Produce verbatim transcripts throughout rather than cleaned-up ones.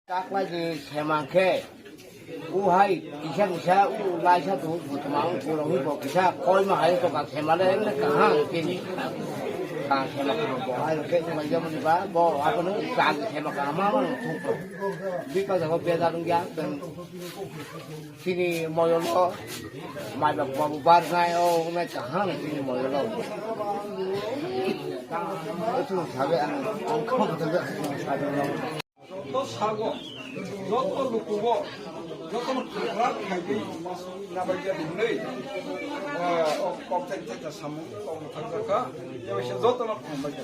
Taklai ni sema khe, u hai kisa kisa, u laisa tu butma, u pura hui bo kisa, koi ma hai to ka sema le, emne kaham kini. Ka sema ko bo hai ke ma jam ni ba, bo akono ka sema ka ma ma tu ko. Bi ka jago be da lung ya, ben kini moyo lo, mai ba babu bar nai o, me kaham kini moyo lo. Tu sabe ang, ang ko tu sabe. Joto sago, joto lukugo, jotono khakra khaigwi masuk nabaikya hinwi, eh, o kok thai thai samung kok mwthakjakha, yawaisa jotono khumbaikya.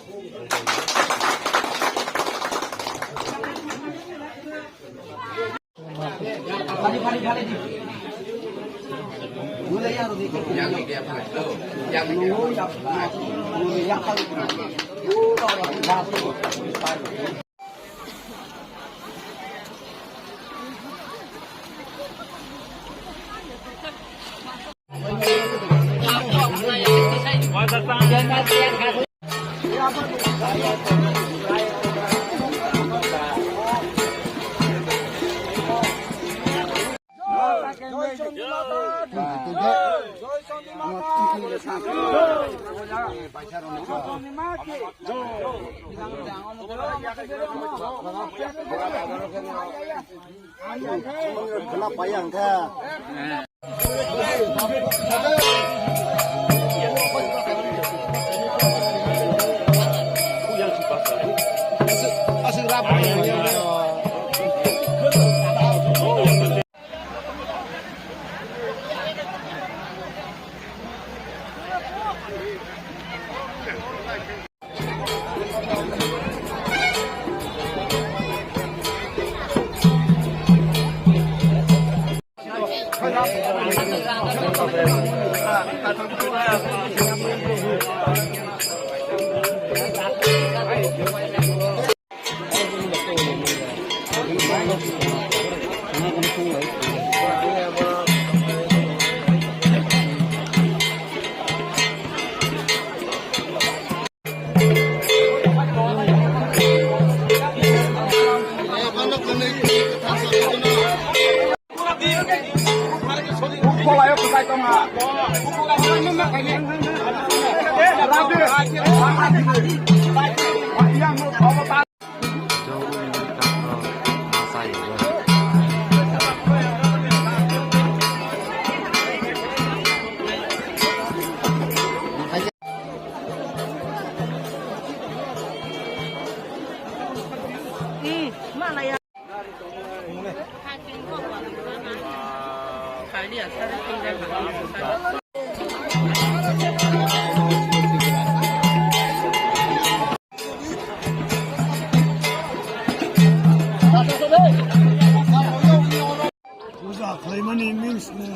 Puja khlaimani means no,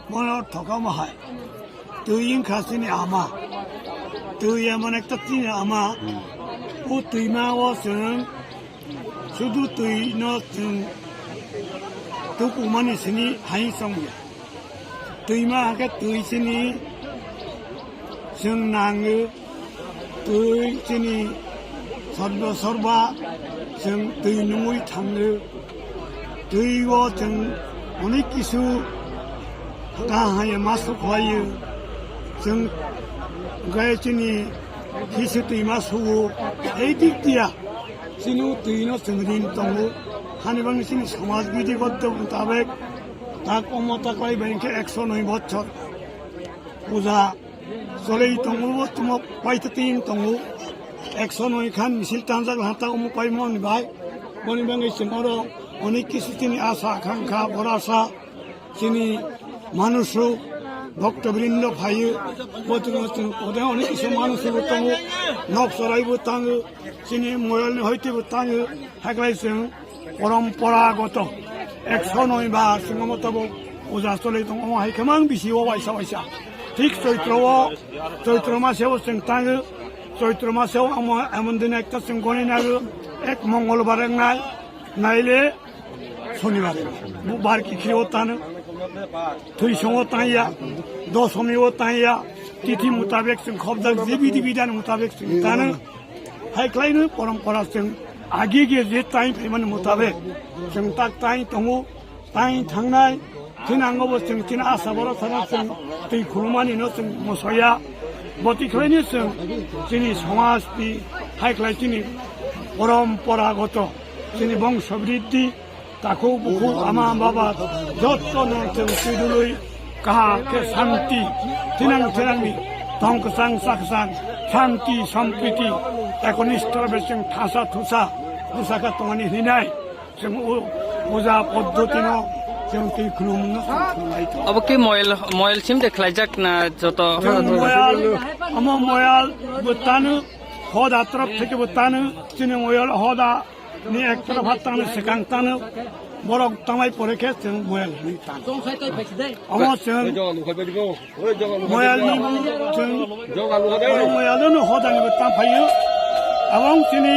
mono thokama hai. Twi wngkha chini ama. Twi emon ekta chini ama. O twima o chwng sudu twi no chwng tukumani sini hai chongya. Twima hake twi sini chwng nango. Twi chini sorbo sorba chwng twi nungwi thango. Twi o chwng onek kisu kaham hai ma sukhlaio. Chwng gai chini kisu twi ma sugo. Ei dik dia chini twi no chwng rin tongo. Hani bangni chini samaj bidigoto mutabek tak omo taklai bai khe ekso noi bochor puja cholwi tongo, bo tamo paita tiyang tongo. Ekso noi khan misil tanjak hata omo paimani bai. Boni bagwi chwng oro onek kisu chini asa, akhangkha, borasa, chini manusuk, bhokto brindo phaio. Bo chwng, chwng, onek kisu manusuk bo tongo, nok choraibo tango, chini moyolni hoitebo tango, haklai chwng poromporagoto ekso noi bar chwng omo tabuk puja cholwi tongo, omo hai khe mang bisi o waisa waisa. Thik Choitro o, Choitro maseo chwng tango. Choitro maseo amo emon din ekta chwng goni nago, ek Mongolbar wngnai, naile Sonibar, Bubbar kikhri o tano, Twisongo tangya, Dosomi o tangya, tithi mutabek chwng khobjak, je bidi bidan mutabek chwng tano. Hai khlaino porompora chwng Agi ge je tai phaimani mutabek chwng tak tai tongo, tai thangnai, thinango bo chwng chini asa borok sana chwng twi khulumani no chwng mosoya. Boti khlaini chwng chini somaj twi hai khlai chini porom poragoto chini bongso briddhi, takhuk bukhuk ama baba jotto no chwng twidulwi kaham khe santi, thinang thinangni tong kwchang cha kwchang, santi, sampriti, ekonisto bai chwng thasa thusa bwsakha tongani hinai chwng o puja poddotino chwng twi khulumno chwng khulumlai tongo. Obo khe moyal, moyal sim de khlaijak na joto? Chwng moyal, omo moyal bo tano, hoda torop theke bo tano, chini moyal hoda ni ek taraf hat tangno swkang tangno borok tangmai pore khe chwng moyal hwnwi tang. Omo chwng moyal ni bo chwng moyal no hodani bo tang phaio. Abong chini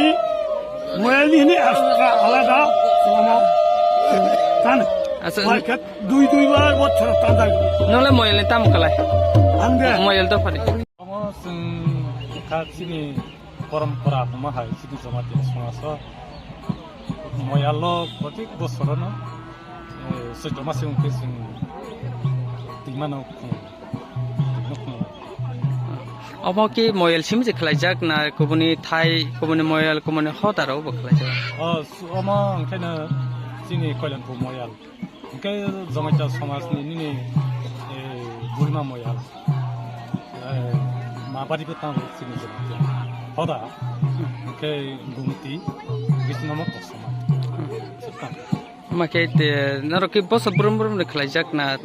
moyal ni hwnwi extra alada omo chwng tang. Asa, moyal khe dui dui bar bochor tang. Nole moyal ni tam kalai. Ang de. Moyal to phari. Omo chwng kha chini Porompora hwnma hai chini Jamatia somajo moyalo protek bosorono, eh, Choitro masi wngkhe chwng twimano khung, twimano khung. Omo khe moyal simi se khlaijak na kubuni thai, kubuni moyal, kubuni hodarok bo khlaijak? O, su-, omo wngkheno chini Koilanpur moyal. Hingke Jamatia somajni nini, eh, Burma moyal, eh, ma bari bo tango chini Jamatia hoda, hingke Gumti, Bisnomo kosom. Omo khe te, norok khe boso brum brum ni khlaijak na,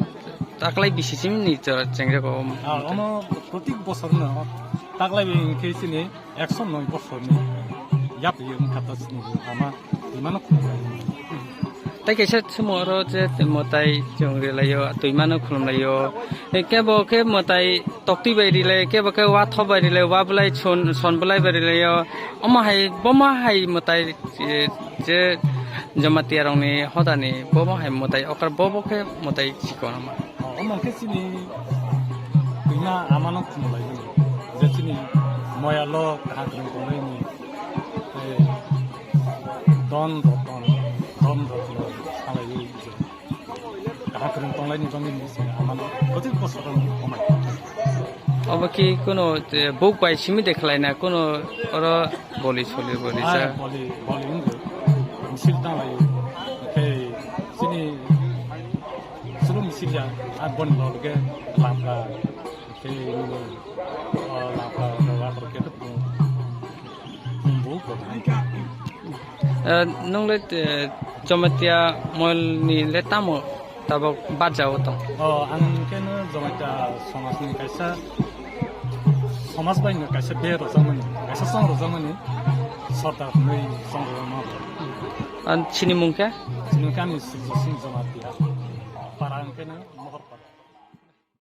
taklai bisi simi ni chora chengjak o? Ah, omo protik bosor no taklai bi hingke chini Ekso noi bosorni yapri wngkha ta chini ama twimano khulumlaio. Tai kaisa chwng oro je mwtai chwng rilaio, twimano khulumlaio. Kebo khe mwtai toktwi bai rilai, kebo khe watho bai rilai, wa bwlai son, son bwlai bai rilaio. Omo hai, bomo hai mwtai, eh, je Jamatia rokni hodani bomo hai mwtai okra, bobo khe mwtai chikon ama. O, omo khe chini twima amano khumulai hwnwi. Je chini moyalo kaham kwrwng tonglaini, eh, don roton, don rotno salaiwi je kaham kwrwng tonglaini bangwi chini amano protik bosor romwi homai. Obo khe kuno, eh, buk bai simi de khlaina, kuno oro boli soli bo rijak. Ai, boli, boli wngwi misil tanglaio. Khe chini Sulu misil ya, a bon lol ke lamka, ke ini, oh, lamka, lamka, ke tu pung, pung bu, ko. Eh, nung le, eh, Jamatia moyal ni le tamo tabok bajao tong? Oh, ang ke no Jamatia somaj ni kaisa, somaj bai no kaisa be rojak mani, kaisa song rojak mani, sordar hwnwi song rojak mani. An chini mung khe? Chini mung khe ani Sujit Singh Jamatia. Para ang ke no mohor